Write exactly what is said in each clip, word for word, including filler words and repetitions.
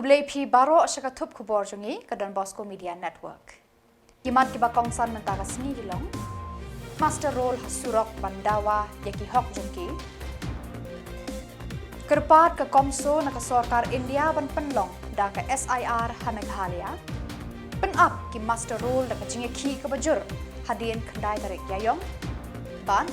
Khublei phi baroh sha ka thup khubor jong ngi ka Don Bosco Media Network. Ki mat kiba kongsan mynta ka sngi ki long: Muster roll ha surok ban dawa ïa ki hok jong ki. Kyrpad ka CoMSO na ka sorkar India ban pynlong da ka S I R ha Meghalaya. Pynap ki muster roll da ka jingïakhih kaba jur hadien khyndai tarik Ïaïong. Bad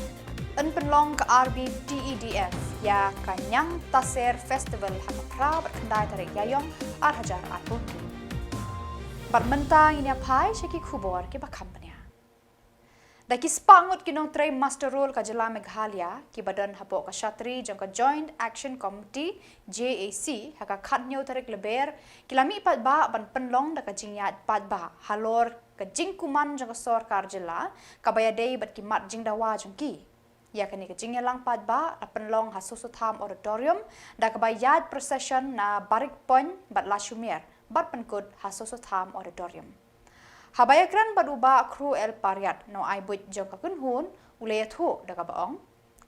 yn pynlong ka R B T E D F ïa ka Ñiang Taser Festival ha ka phra bad khyndai tarik Ïaïong ar hajar arphew hynriew. Bad mynta ngin ïa phai sha ki khubor kiba kham bniah. Da ki spah ngut ki nongtrei muster roll ka jylla Meghalaya kiba don hapoh ka shatri jong ka Joint Action Committee, J A C, ha ka khathynñiew tarik Lber, ki la mih paidbah ban pynlong da ka jingïaid paidbah halor ka jingkuman jong ka sorkar jylla kaba ïadei bad ki mat jingdawa jong ki. Ïa kane ka jingïalang paidbah la pynlong ha Soso Tham Auditorium da kaba ïaid procession na Barik Point bad Lashumer bad pynkut ha Soso Tham Auditorium. Haba ïakren bad u Bah Khruel Pariat, nongai buit jong ka kynhun, u la ïathuh da kaba ong: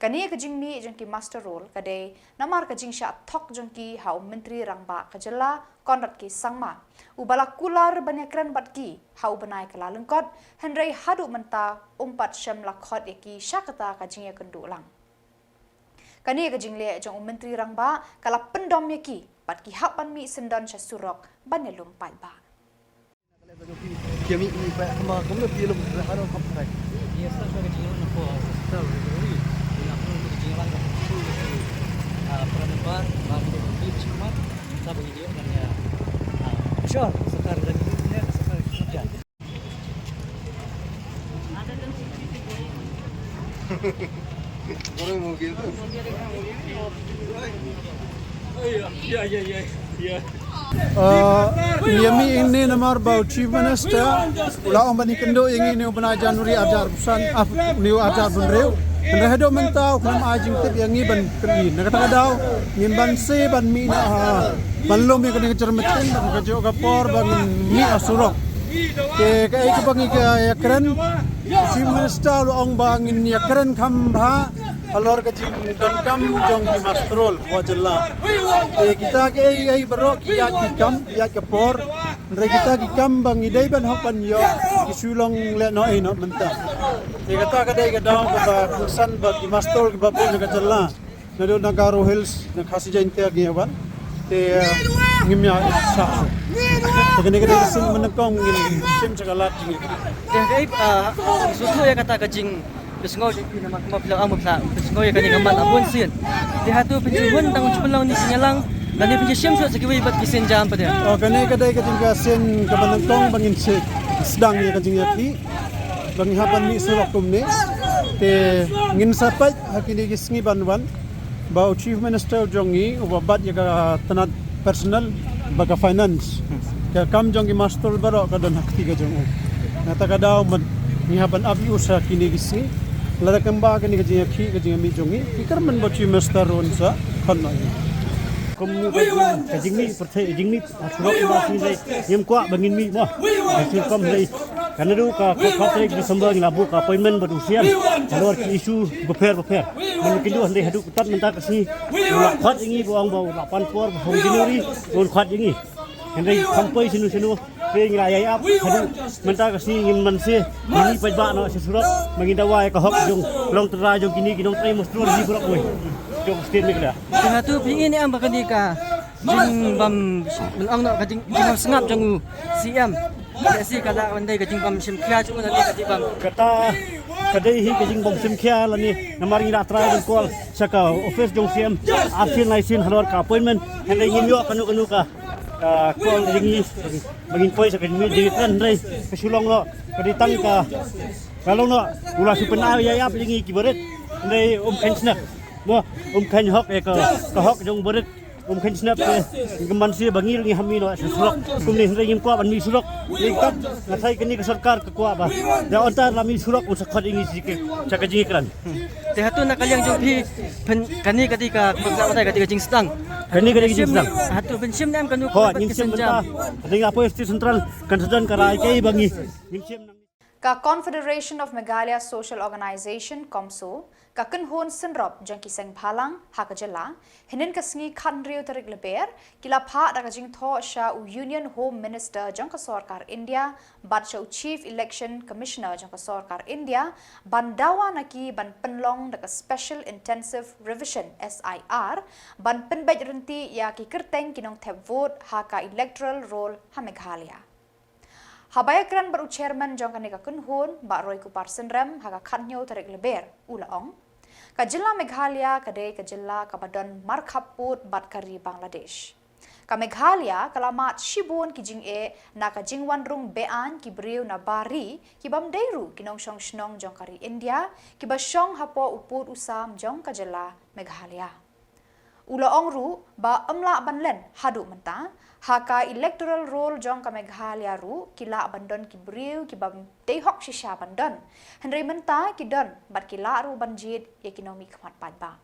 Kane ka jingmih jong ki muster roll ka dei namar ka jingshah thok jong ki ha u Myntri Rangbah ka jylla, Conrad K Sangma, uba la kular ban ïakren bad ki ha u bnai Kyllalyngkot, hynrei haduh mynta um pat shym la khot ïa ki sha kata ka jingïakynduh lang. Kane ka jingleh jong u Myntri Rangbah ka la pyndom ïa ki bad ki hap ban mih syndon sha surok ban ïalum paidbah. Uh, ngi ïa mih ïa ngi namar ba u Chief Minister u la ong ban ïakynduh ïa ngi ha une u bnai January arhajar arphew san, ah, une u arhajar arphew hynriew. Hynrei haduh mynta u khlem ai jingtip ïa ngi ban kynduh. Na kata ka daw ngin banse ban mih na, ah, ban lum ïa kane ka jingmyntoi, ban kajuh ka por ba ngin mih ha surok. Te kaei kaba ngi ïakren, Chief Minister u la ong ba ngin ïakren kham bha halor ka jingdonkam jong ki muster roll ha jylla. Te kita kiei kiei baroh ki ïaid ki kam, ki ïaid ka por. Hynrei kita ki kam ba ngi dei ban hok ban ïoh, ki shu long lehnohei noh mynta. Te kata ka dei ka daw kaba kongsan bad ki muster roll kiba bun na ka jylla. Naduh na Garo Hills, na Khasi Jaintia ngi ïa wan. Te, eh, ngim ïa sah. Te kane ka dei ka sien ba nyngkong ngin shim sha ka lad jong ngi. Te, eh, ah, sngewthuh ïa kata ka jingpynsngew jong phi namar kumba phi la ong ba phi la pynsngew ïa kane ka mat la bun sien. Te hato phin ju hun tang u ju pynlong ïa kane ka jingïalang, lane phin ju shim shuh sa kiwei pat ki sien jam pat ïa? Oh, kane ka dei ka jing ka sien kaba nyngkong ba ngin sdang ïa ka jingïakhih. Ba ngi hap ban mih surok kumne. Te ngin sa peit ha kine ki sngi ban wan ba u Chief Minister jong ngi uba bat ïa ka tnat personnel bad ka finance, ka kam jong ki muster roll baroh ka don ha kti ka jong u. Na kata ka daw ngi hap ban ap ïa u sa kine ki sngi. Lada kumba kane ka jingïakhih ka jingmih jong ngi, ki kyrmen ba u Chief Minister un sa khot noh ïa ngi. Kum ka jingmih pyrthei, jingmih surok ba shisha ngim kwah ba ngin mih mo. Ka shu kum hynrei ka naduh ka khatwei tarik December ngi la buh ka appointment bad u C M halor ki issue bapher bapher. Mynta ki dei hynrei haduh kata mynta ka sngi u la khot ïa ngi, u ong ba u la pan por ba hynriew January un khot ïa ngi. Hynrei kam poi shano shano, te ngi la ïai ap haduh mynta ka sngi. Ngin banse, ngin ïa paidbah noh sha surok ba ngin dawa ïa ka hok jong, long tynrai jong kine ki nongtrei muster roll hi baroh kawei jong state Meghalaya. Te hato phi ngin ïa em ba kane ka jingbym, ban ong noh ka jing, jingbym sngap jong u C M, ka dei ka jingbym shim khia jong u lane ka jingbym, kata ka dei hi ka jingbym shim khia lane namar ngi la try ban call sha ka office jong C M ar sien lai sien halor ka appointment, hynrei ngim ïoh kano kano ka, ah, call jong ngi ba ngin poi sha ka jingmih jingïakren, hynrei ka shu long noh ka dei tang ka, ka long noh u la shu pynïaid ïa ap ïa ngi ki barit, hynrei um kheiñ snep. Mo, um kheiñ hok ïa ka, ka hok jong barit. Um kheiñ snep te ngim banse ba ngi ruh ngi hap mih noh sha surok kumne, hynrei ngim kwah ban mih surok. Ngi kat nga tharai kane ka sorkar ka kwah ba da un ta la mih surok un sa khot ïa ngi sha ka jingïakren. Te hato na ka liang jong phi, phin, kane ka dei ka, ka dei ka jingsdang, kane ka dei ka jingsdang. Hato phin shim ne em kano kano pat ki sien jam? Kane nga poi State Central kan sa don ka rai kaei ba ngi ngin shim. Ka Confederation of Meghalaya Social Organization, CoMSO, ka kynhun synrop jong ki seng bhalang ha ka jylla, hynnin ka sngi khathynriew tarik Lber, ki la phah da ka jingthoh sha u Union Home Minister jong ka sorkar India bad sha u Chief Election Commissioner jong ka sorkar India ban dawa na ki ban pynlong da ka Special Intensive Revision, S I R, ban pynbeit ryntih ïa ki kyrteng ki nongthep vote ha ka electoral roll ha Meghalaya. Haba ïakren bad u chairman jong kane ka kynhun, Bah Roykupar Synrem, ha ka khathynñiew tarik Lber, u la ong, ka jylla Meghalaya ka dei ka jylla kaba don markhap pud bad ka ri Bangladesh. Ka Meghalaya ka la mad shibun ki jingeh na ka jingwan rung be-aiñ ki briew na bar ri, ki bym dei ruh ki nongshong shnong jong ka ri India, kiba shong hapoh u pud u sam jong ka jylla Meghalaya. U la ong ruh ba ym lah ban len haduh mynta, ha ka electoral roll jong ka Meghalaya ruh ki lah ban don ki briew ki bym dei hok shisha ban don. Hynrei mynta ki don bad ki lah ruh ban jied ïa ki nongmihkhmat paidbah.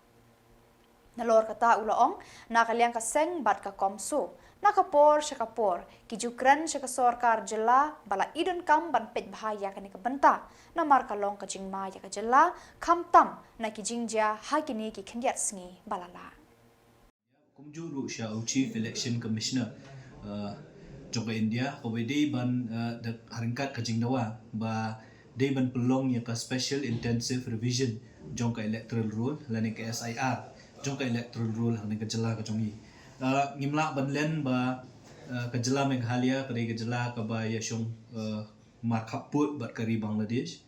Nalor kata u la ong, na ka liang ka seng bad ka CoMSO, na ka por sha ka por, ki ju kren sha ka sorkar jylla ba la i donkam ban peit bha ïa kane ka bynta, namar ka long ka jingma ïa ka jylla, khamtam na ki jingjia ha kine ki khyndiat sngi ba la lah. Kumjuh ruh sha u Chief Election Commissioner, uh, jong ka India, kaba dei ban, uh, da ha ryngkat ka jingdawa ba dei ban pynlong ïa ka Special Intensive Revision jong ka electoral roll lane ka S I R jong ka electoral roll ha kane ka jylla ka jong ngi. Uh, ngim lah ban len ba, uh, ka jylla Meghalaya ka dei ka jylla kaba ïashong, uh, markhap pud bad ka ri Bangladesh.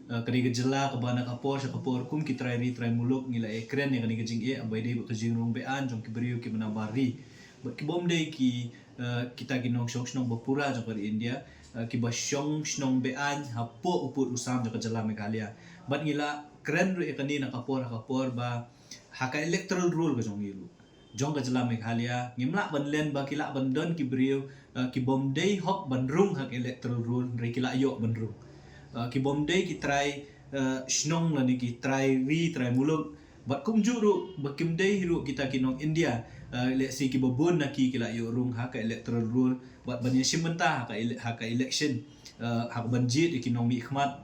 Uh, ka dei ka jylla kaba na ka por sha ka por kum ki trai ri trai muluk ngi la ïakren ïa kane ka jingeh, ba dei bad ka jingrung be-aiñ jong ki briew kiba na bar ri. Bad ki bym dei ki, uh, kita ki nongshong shnong ba pura jong ka ri India, uh, kiba shong shnong be-aiñ hapoh u pud u sam jong ka jylla Meghalaya. Bad ngi la kren ruh ïa kane na ka por ha ka por ba ha ka electoral roll ka jong ngi ruh, jong ka jylla Meghalaya, ngim lah ban len ba ki lah ban don ki briew, uh, ki bym dei hok ban rung ha ka electoral roll, hynrei ki la ïoh ban rung. Uh, ki bym dei ki trai, uh, shnong lane ki trai ri, trai muluk. Bad kumjuh ruh, ba kim dei ruh kita ki nong India, uh, let's say kiba bun na ki ki la ïoh rung ha ka electoral roll, bad ban ïashim bynta ha ka ele-, ha ka election, uh, ha ka ban jied ïa ki nongmihkhmat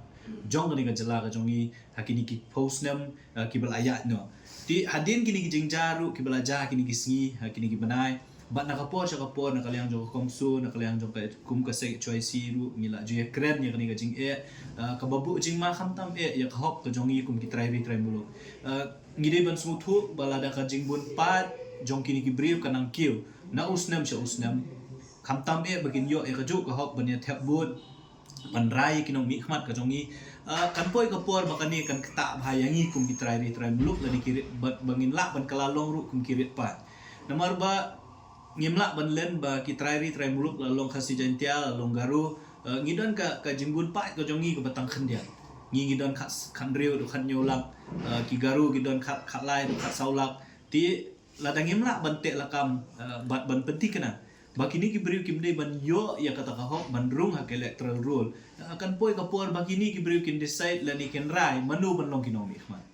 jong kane ka jylla ka jong ngi, ha kine ki phew snem, uh, kiba la ïaid noh. Te hadien kine ki jingjia ruh kiba la jia ha kine ki sngi, ha kine ki bnai, bad na ka por sha ka por, na ka liang jong ka CoMSO, na ka liang jong ka kum ka seng H Y C ruh, ngi la ju ïakren ïa kane ka jingeh, uh, kaba buh jingma khamtam eh ïa ka hok ka jong ngi kum ki trai ri trai muluk. Uh, ngi dei ban sngewthuh ba lada ka jingbun paid jong kine ki briew ka nang kiew na u snem sha u snem, khamtam eh ba kin ïoh ïa kajuh ka hok ban ïa thep vote, ban rai ïa ki nongmihkhmat ka jong ngi. Ah, kan poi ka por ba kane kan ktah bha ïa ngi kum ki trai ri trai muluk lane ki rit, ba, ba ngin lah ban kylla long ruh kum ki rit paid. Namar ba ngim lah ban len ba ki trai ri trai muluk, la long Khasi Jaintia, la long Garo, ah, ngi don ka, ka jingbun paid ka jong ngi kaba tang khyndiat. Ngi, ngi don khat, khathynriew haduh khathynñiew lak, ah, ki Garo ki don khat, khatlai haduh khatsaw lak. Te lada ngim lah ban teh lakam, eh, bad ban pynthikna ba kine ki briew kim dei ban ïoh ïa kata ka hok ban rung ha ka electoral roll, eh, kan poi ka por ba kine ki briew kin decide lane kin rai mano ban long ki nongmihkhmat.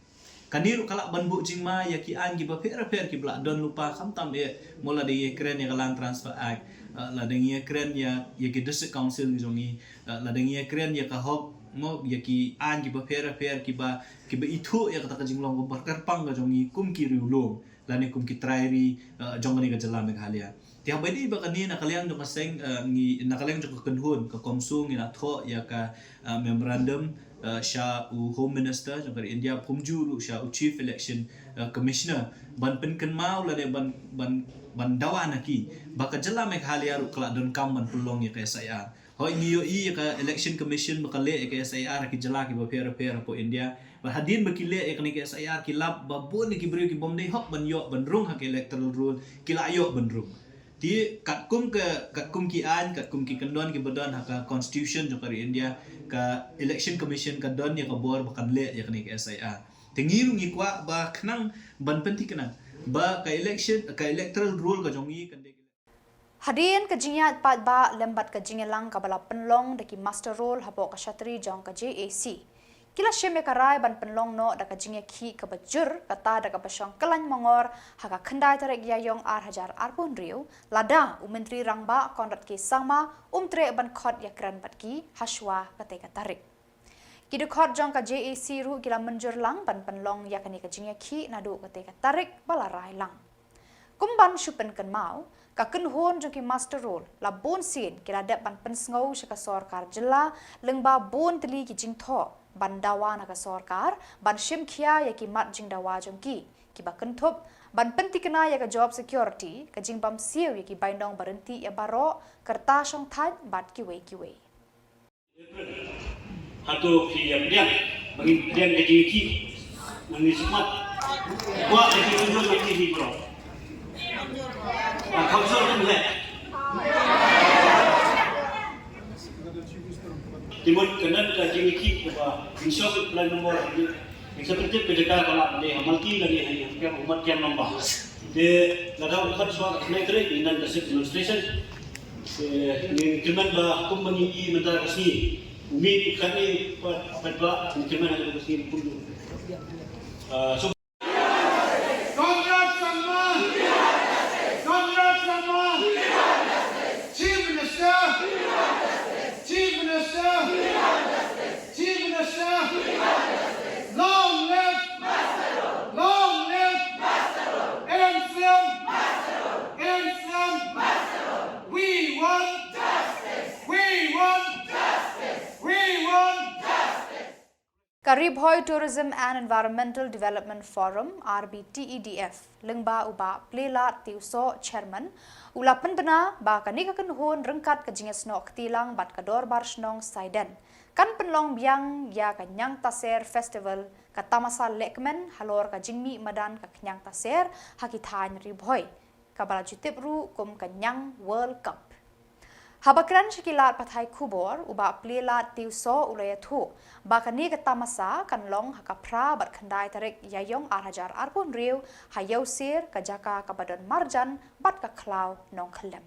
Kane ruh ka lah ban buh jingma ïa ki aiñ kiba pher pher kiba la don lypa, khamtam eh, mo lada ngi ïakren ïa ka Land Transfer Act, eh, lada ngi ïakren ïa, ïa ki District Council ki jong ngi, eh, lada ngi ïakren ïa ka hok, mo, ïa ki aiñ kiba pher pher kiba, kiba ithuh ïa kata ka jinglong kaba kyrpang ka jong ngi kum ki riewlum lane kum ki trai ri, eh, jong kane ka jylla Meghalaya. Te haba ïadei bad kane, na ka liang jong ka seng, eh, ngi, na ka liang jong ka kynhun ka CoMSO ngi la thoh ïa ka, eh, memorandum, eh, sha u Home Minister jong ka ri India, kumjuh ruh sha u Chief Election, eh, Commissioner, ban pynkynmaw lane ban, ban, ban dawa na ki ba ka jylla Meghalaya ruh ka la donkam ban pynlong ïa ka S I R. Hooid, ngi ïohi ïa ka Election Commission ba ka leh ïa ka S I R ha ki jylla kiba pher pher hapoh India. Bad hadien ba ki leh ïa kane ka S I R ki lap ba bun na ki briew ki bym dei hok ban ïoh ban rung ha ka electoral roll ki la ïoh ban rung. Te katkum ka, katkum ki aiñ, katkum ki kyndon kiba don ha ka Constitution jong ka ri India, ka Election Commission ka don ïa ka bor ba kan leh ïa kane ka S I R. Te ngi ruh ngi kwah ba khnang ban pynthikna ba ka election, ka electoral roll ka jong ngi kan dei Hadien ka jingïaid paidbah lem bad ka jingïalang kaba la pynlong da ki muster roll hapoh ka shatri jong ka J A C, ki la shim ïa ka rai ban pynlong noh da ka jingïakhih kaba jur, kata da kaba shong kyllaiñ mangor ha ka khyndai tarik Ïaïong ar hajar arphew hynriew, lada u Myntri Rangbah Conrad K Sangma um treh ban khot ïakren bad ki hashwa katei ka tarik. Ki dkhot jong ka JAC ruh ki la mynjur lang ban pynlong ïa kane ka jingïakhih naduh katei ka tarik ba la rai lang. Kum ban shu pynkynmaw, ka kynhun jong ki muster roll la bun sien ki la dep ban pynsngew sha ka sorkar jylla lyngba bun tylli ki jingthoh ban dawa na ka sorkar ban shim khia ïa ki mat jingdawa jong ki, kiba kynthup ban pynthikna ïa ka job security, ka jingbym siew ïa ki bainong ba ryntih ïa baroh, ka rta shongthait bad kiwei kiwei. Hato phi ïa pdiang, ba ngin pdiang ka jingïakhih, nangni sumar. Kwah ka jingïakhih jong ka T V bro. Ah, kham sor kan leh. Te mut ka don ka jingïakhih kaba ngin shong plan nombor. Ngin sa pyntip ka jaka ka la dei ha Malki lane ha Ïewkhem, u mat kem nombor. Te lada u khot shuwa ka khyndai tarik, ngin don ka sit demonstration. Te ngin kyrmen ba kum ba ngi ïohi mynta ka sngi, u mih u khot ne pat, pat ba ngin kyrmen ha ka sngi kum. Ah, so Conrad Sangma! Conrad Sangma! Chief Minister! Chief Minister! Chief Minister! Long live! Long live! N C M! N C M! We want justice! We want justice! We want justice! Ka Ri Bhoi Tourism and Environmental Development Forum, R B T E D F, lyngba u Bah Plielad Tiewsoh, Chairman, u la pynbna ba kane ka kynhun ryngkat ka jingïasnoh kti lang bad ka Dorbar Shnong Saiden kan pynlong biang ïa ka Ñiangtaser Festival, ka tamasa lehkmen halor ka jingmih madan ka Ñiangtaser ha ki thaiñ Ri Bhoi, kaba la ju tip ruh kum ka Ñiang World Cup. Haba kren sha ki lad pathai khubor, u Bah Plielad Tiewsoh u la ïathuh ba kane ka tamasa kan long ha ka phra bad khyndai tarik Ïaïong ar hajar arphew hynriew ha Ïewsir, ka jaka kaba don marjan bad ka khlaw Nongkhyllem.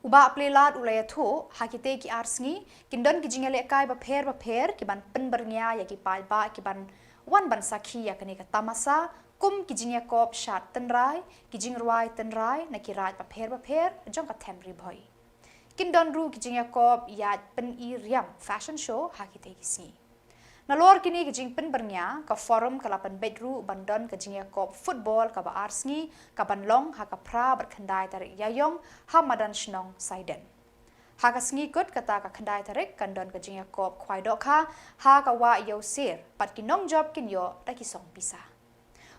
U Bah Plielad u la ïathuh, ha kitei ki ar sngi kin don ki jingïalehkai bapher bapher ki ban pynbyrngia ïa ki paidbah ki ban wan ban sakhi ïa kane ka tamasa, kum ki jingïakop shad tynrai, ki jingrwai tynrai na ki raid bapher bapher jong ka them Ri Bhoi. Kin don ruh ki jingïakop ïaid pyni riam, fashion show, ha kitei ki sngi. Nalor kine ki jingpynbyrngia, ka forum ka la pynbeit ruh ban don ka jingïakop football kaba ar sngi, ka ban long ha ka phra bad khyndai tarik Ïaïong ha madan shnong Saiden. Ha ka sngi kut kata ka khyndai tarik kan don ka jingïakop khwai dohkha ha ka wah Ïewsir, bad ki nongjop kin ïoh da ki song pisa.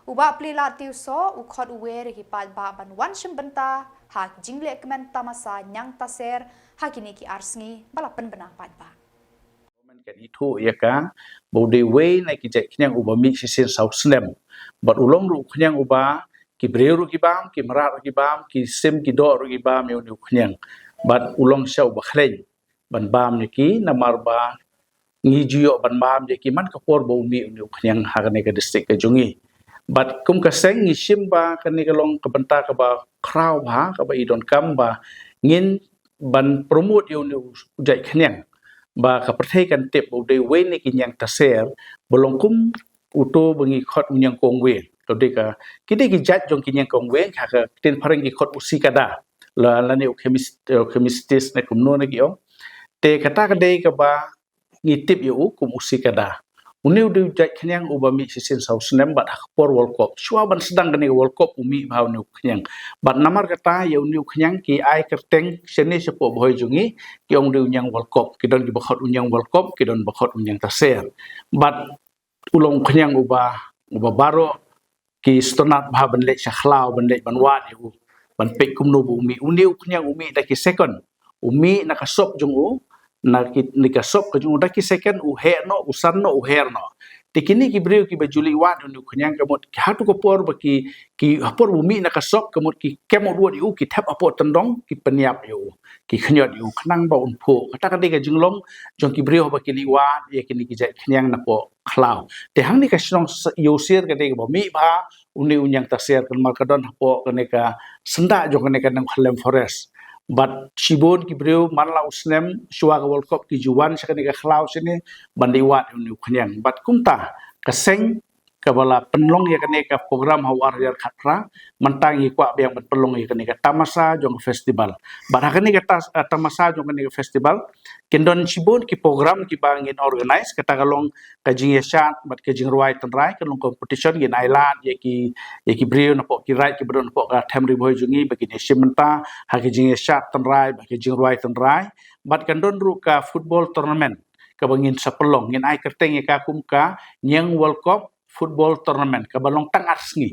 U Bah Plielad Tiewsoh u khot uwei ïa ki paidbah ban wan shim bynta ha ki jinglehkmen tamasa Ñiangtaser ha kine ki ar sngi ba la pynbna paidbah. Government kan ithuh ïa ka ba u dei uwei na ki jait khñiang uba mih shisien saw snem. Bad u long ruh u khñiang uba ki briew ruh ki bam, ki mrad ruh ki bam, ki sim ki doh ruh ki bam ïa une u khñiang. Bad u long shisha uba khleiñ ban bam ïa ki, namar ba ngi ju ïoh ban bam ïa ki man ka por ba u mih une u khñiang ha kane ka district ka jong ngi. Bad kum ka seng ngi shim ba kane ka long ka bynta kaba khraw bha, kaba i donkam ba ngin ban promote ïa une u jait khñiang, ba ka pyrthei kan tip ba u dei uwei na ki Ñiangtaser, ba long kum uto ba ngi khot u Ñiangkongwei. Ka dei ka, ki dei ki jait jong ki Ñiangkongwei, ha ka ktien phareng ki khot u cicada, la, lane u chemis-, u chemistis ne kumno ne ki ong. Te kata ka dei kaba ngi tip ïa u kum u cicada. Une u dei u jait khñiang uba mih shisien saw snem bad ha ka por World Cup. Shuwa ban sdang kane ka World Cup u mih bha une u khñiang. Bad namar kata ïa une u khñiang ki ai kyrteng shane shapoh Bhoi jong ngi, ki ong dei u Ñiang World Cup. Ki don kiba khot u Ñiang World Cup, ki don ba khot u Ñiangtaser. Bad u long u khñiang uba, uba baroh ki sngewtynnat bha ban leit sha khlaw, ban leit ban wad ïa u, ban peit kumno ba u mih. Une u khñiang u mih da ki second. U mih na ka sop jong u, na ki, na ka sop ka jong u, da ki second u heh noh, u san noh, u her noh. Te kine ki briew kiba ju leit wad une u khñiang, ka mut hato ka por ba ki, ki ha por ba u mih na ka sop, ka mut ki kem mut wad ïa u, ki thep hapoh tyndong, ki pynïap ïa u, ki khñiot ïa u khnang ba un phuh. Kata ka dei ka jinglong jong ki briew ba ki leit wad ïa kine ki jait khñiang napoh khlaw. Te hangne ka shnong Ïewsir ka dei kaba mih bha une u Ñiangtaser, namar ka don hapoh kane ka syndah jong kane ka Nongkhyllem Forest. Bad shibun ki briew man la u snem shuwa ka World Cup ki ju wan sha kane ka khlaw shane ban leit wad une u khñiang. Bad kumta ka seng kaba la pynlong ïa kane ka program ha u ar hajar khatphra, mynta ngi kwah biang ban pynlong ïa kane ka tamasa jong ka festival. Bad ha kane ka tas-, eh, tamasa jong kane ka festival, kin don shibun ki program kiba ngin organize, kata ka long ka jingïashad bad ka jingrwai tynrai, ka long competition, ngin ai lad ïa ki, ïa ki briew napoh ki raid kiba don napoh ka Them Ri Bhoi jong ngi ba kin ïashim bynta ha ka jingïashad tynrai bad ka jingrwai tynrai. Bad kan don ruh ka football tournament kaba ngin sa pynlong, ngin ai kyrteng ïa ka kum ka Niang World Cup Football Tournament kaba long tang ar sngi.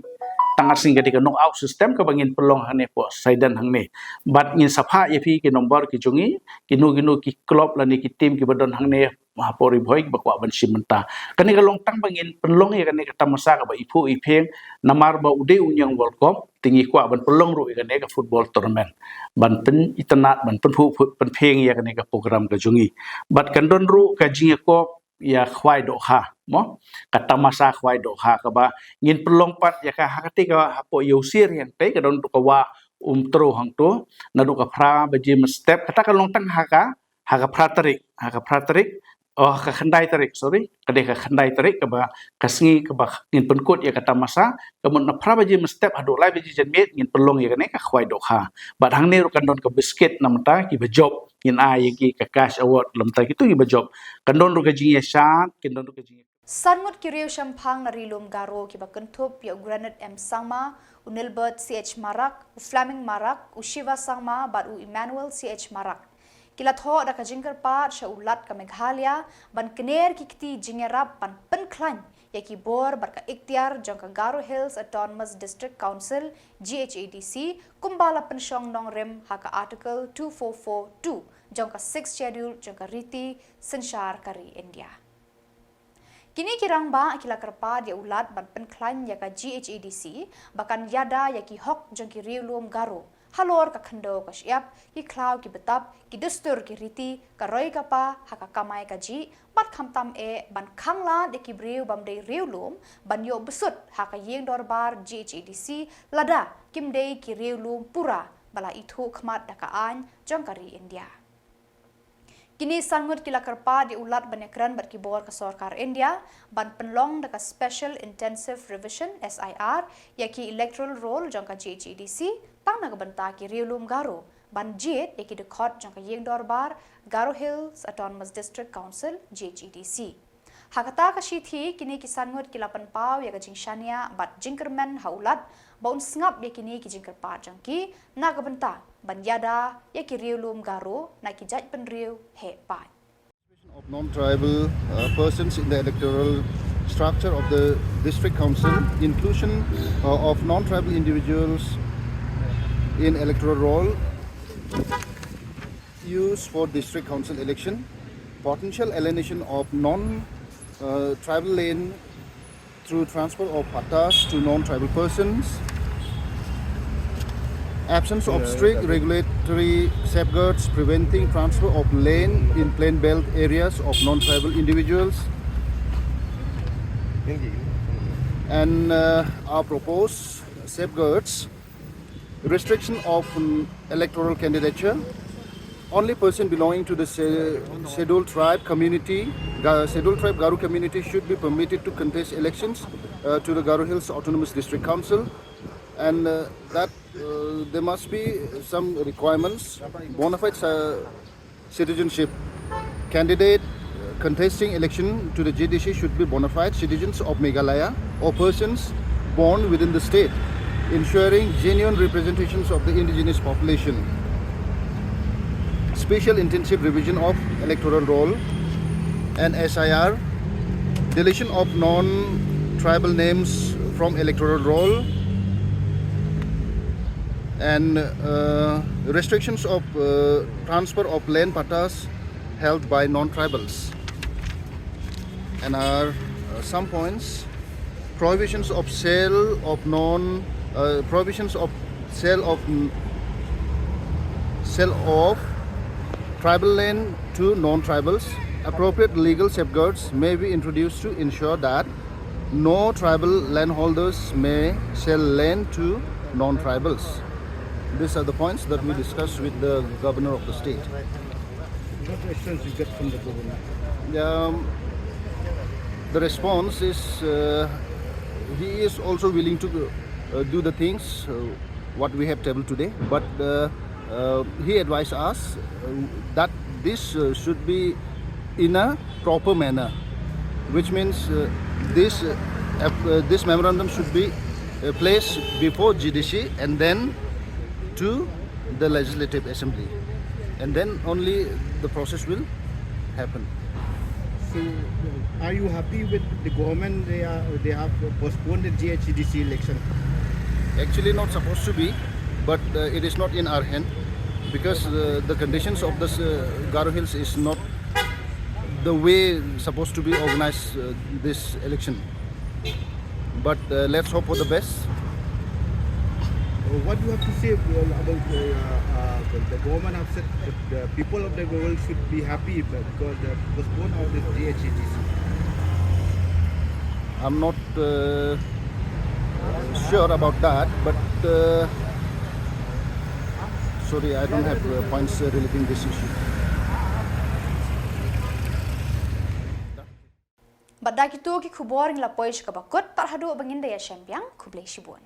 Tang ar sngi, ka dei ka knockout system kaba ngin pynlong hangne hapoh Saiden hangne. Bad ngin sa phah ïa phi ki nombor ki jong ngi, kino kino ki club lane ki team kiba don hangne hapoh Ri Bhoi ba kwah ban shim bynta. Kane ka long tang ba ngin pynlong ïa kane ka tamasa kaba iphuh iphieng, namar ba u dei u Niang World Cup, te ngi kwah ban pynlong ruh ïa kane ka football tournament ban pynitynnad, ban pynphuh, pynphieng ïa kane ka program ka jong ngi. Bad kan don ruh ka jingïakop ïa Khwai Dohkha, mo? Ka tamasa Khwai Dohkha kaba ngin pynlong pat ïa ka ha kata ka hapoh Ïewsier hangtei, ka don ruh ka wah Umtru hangto, naduh ka phra baje mynstep, kata ka long tang ha ka, ha ka phra tarik, ha ka phra tarik, oh, ha ka khyndai tarik, sorry, ka dei ka khyndai tarik kaba, ka sngi kaba ngin pynkut ïa ka tamasa, ka mut na phra baje mynstep haduh lai baje janmiet ngin pynlong ïa kane ka Khwai Dohkha. Bad hangne ruh kan don ka biscuit namar kiba jop, ngin ai ïa ki ka cash award namar kito kiba jop. Kan don ruh ka jingïashad, kan don ruh ka jingïa- San ngut ki riew shemphang na Ri Lum Garo kiba kynthup ïa u Granite M Sangma, u Nilbert C H Marak, u Fleming Marak, u Shiva Sangma bad u Emmanuel C H Marak, ki la thoh da ka jingkyrpad sha u Lat ka Meghalaya ban kner ki kti jingïarap ban pynkhlaiñ ïa ki bor bad ka ikhtiar jong ka Garo Hills Autonomous District Council, G H A D C, kumba la pynshong nongrim ha ka Article two four four two jong ka Sixth Schedule jong ka Riti Synshar ka ri India. Kine ki rangbah ki la kyrpad ïa u Lat ban pynkhlaiñ ïa ka G H A D C ba kan ïada ïa ki hok jong ki riewlum Garo halor ka khyndew ka shyiap, ki khlaw ki btap, ki dustur ki riti, ka roi ka pa ha ka kamai kajih, bad khamtam eh ban khanglad ïa ki briew bym dei riewlum ban ïoh bsut ha ka ïing dorbar G H A D C lada kim dei ki riewlum pura ba la ithuh khmat da ka aiñ jong ka ri India. Kine san ngut ki la kyrpad ïa u Lat ban ïakren bad ki bor ka sorkar India ban pynlong da ka Special Intensive Revision, S I R, ïa ki electoral roll jong ka G H A D C, tang na ka bynta ki riewlum Garo ban jied ïa ki dkhot jong ka ïing dorbar Garo Hills Autonomous District Council, G H A D C. Ha kata ka shithi, kine ki san ngut ki la pynpaw ïa ka jingshaniah bad jingkyrmen ha u Lat ba un sngap ïa kine ki jingkyrpad jong ki na ka bynta ban ïada ïa ki riewlum Garo na ki jaitbynriew heh paid. Of non-tribal, uh, persons in the electoral structure of the district council, inclusion, uh, of non-tribal individuals in electoral roll, use for district council election, potential alienation of non, uh, tribal land through transfer of pattas to non-tribal persons, absence of strict regulatory safeguards preventing transfer of land in plain belt areas of non-tribal individuals, and, uh, our proposed safeguards, restriction of, um, electoral candidature. Only person belonging to the se-, scheduled tribe community, Ga-, scheduled tribe Garo community should be permitted to contest elections, uh, to the Garo Hills Autonomous District Council, and, uh, that, uh, there must be some requirements, bona fide, uh, citizenship. Candidate, uh, contesting election to the G H A D C should be bona fide citizens of Meghalaya or persons born within the state, ensuring genuine representations of the indigenous population. Special intensive revision of electoral roll and S I R, deletion of non-tribal names from electoral roll, and, uh, restrictions of, uh, transfer of land pattas held by non-tribals. And are, uh, some points: prohibitions of sale of non, uh, prohibitions of sale of n-, sale of tribal land to non-tribals. Appropriate legal safeguards may be introduced to ensure that no tribal landholders may sell land to non-tribals. These are the points that we discussed with the governor of the state. What response you get from the government? Um, the response is, uh, He is also willing to uh, do the things uh, what we have tabled today, but uh, uh, he advised us uh, that this uh, should be in a proper manner, which means uh, this uh, ap- uh, this memorandum should be uh, placed before G D C and then to the Legislative Assembly, and then only the process will happen. So, are you happy with the government? They are they have postponed the G H A D C election. Actually, not supposed to be, but uh, it is not in our hand because uh, the conditions of this uh, Garo Hills is not the way supposed to be organized uh, this election. But uh, let's hope for the best. Uh, What do you have to say uh, about uh, uh, the, the government have said that the people of the world should be happy because the postpone of the G H A D C? I'm not uh, sure about that, but uh, sorry, I don't have uh, points uh, relating this issue. Bad da kito ki khubor ngi la poi sha kaba kut, pat haduh ba ngin da ïa shem biang, khublei shibun.